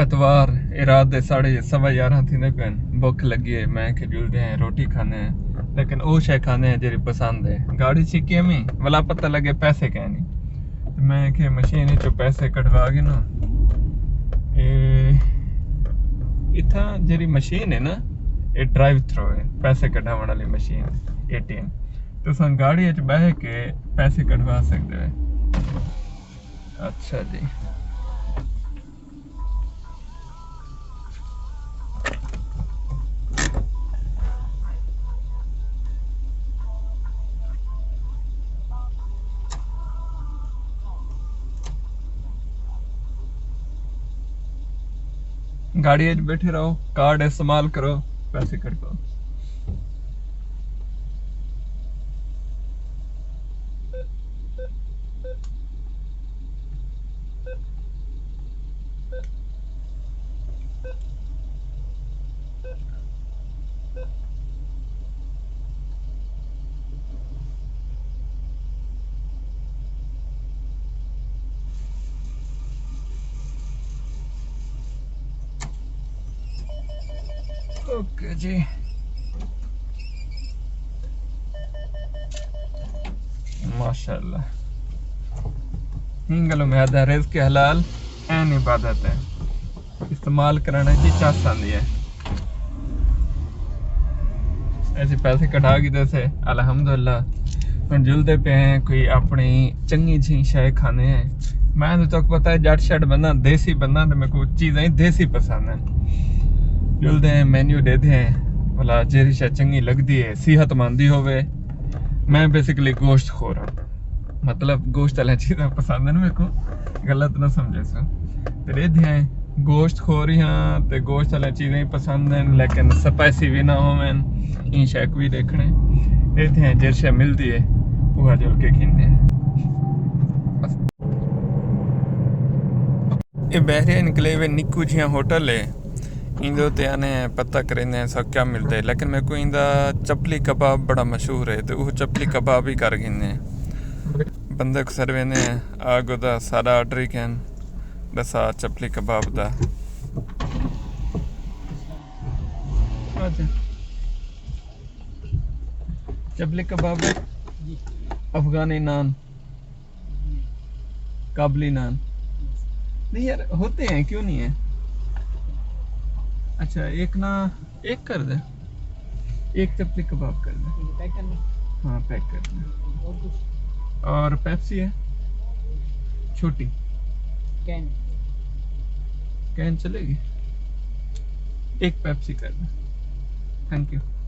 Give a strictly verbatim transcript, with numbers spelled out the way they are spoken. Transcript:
اتوار، اے رات دے ساڑھے سوا یارہاں تھیندے پئن۔ بکھ لڳی ہے، میں کہ جلدے ہیں، روٹی کھاندے ہیں، لیکن او شے کھاندے ہیں جیڑھی پسند ہے۔ گاڑی چکی امی ولا پتہ لڳے پیسے کہیں نہیں۔ تے میں کہ مشین وچوں پیسے کڈھوا کے نا، اے اتھاں جیڑھی مشین ہے نا، اے ڈرائیو تھرو ہے، پیسے کڈھاوݨ والی مشین، اے ٹی ایم۔ تساں گاڑی وچ ٻہہ کے پیسے کڈھوا سڳدے ہو۔ اچھا جی۔ گاڑی وچ بیٹھے رہو، کارڈ استعمال کرو، پیسے کڈھو۔ اوکے جی، ماشاءاللہ۔ ہنگل میں آدھا رزق حلال، این عبادت ہے۔ استعمال کرݨ وچ چس آندی ہے۔ ایسے پیسے کٹھا کیتے سے، الحمدللہ۔ ہݨ جلدے پئے ہیں، کوئی اپݨی چنگی جھیں شے کھاندے ہیں۔ میں تو تک پتہ ہے، جٹ شٹ بندہ، دیسی بندہ، تے میکوں چیزاں ہی دیسی پسند ہیں۔ جلدے ہیں، مینیو ݙیدھے ہیں، بھلا جیڑھی شے چنگی لڳدی ہے، صحت مند ہی ہووے۔ میں بیسیکلی گوشت خور ہاں۔ مطلب، گوشت والیاں چیزاں پسند ہن میکوں، غلط نہ سمجھے سو۔ تے ݙیدھے ہیں، گوشت خور ہی ہاں، تے گوشت والیاں چیزاں ہی پسند ہن، لیکن سپائسی وی نہ ہوون، ایں شے کوں وی ݙیکھݨے۔ ݙیدھے ہیں، جیڑھی شے ملدی ہے، اوہا جل کے گھندے ہیں۔ بس۔ اے بحریہ انکلیو نکو جھیاں ہوٹل ہے، ایندے اتے آنے پتہ کریندے ہیں سا کیا ملدے، لیکن میکوں ایندا چپلی کباب بڑا مشہور ہے، تے او چپلی کباب ہی کر گھندے ہیں۔ بندے کوں سرویندے ہیں، آ گدا ساݙا آرڈر ہی کین، ݙسا چپلی کباب دا۔ اچھا۔ چپلی کباب، افغانی نان، کابلی نان۔ نہیں یار، ہوتے ہیں، کیوں نہیں ہے؟ اچھا، ایک نا، ایک کر دے۔ ایک چپلی کباب کر دے۔ پیک کرنا؟ ہاں، پیک کر دے۔ اور کچھ؟ اور پیپسی ہے؟ چھوٹی؟ کین۔ کین چلے گی؟ ایک پیپسی کر دے۔ تھینک یو۔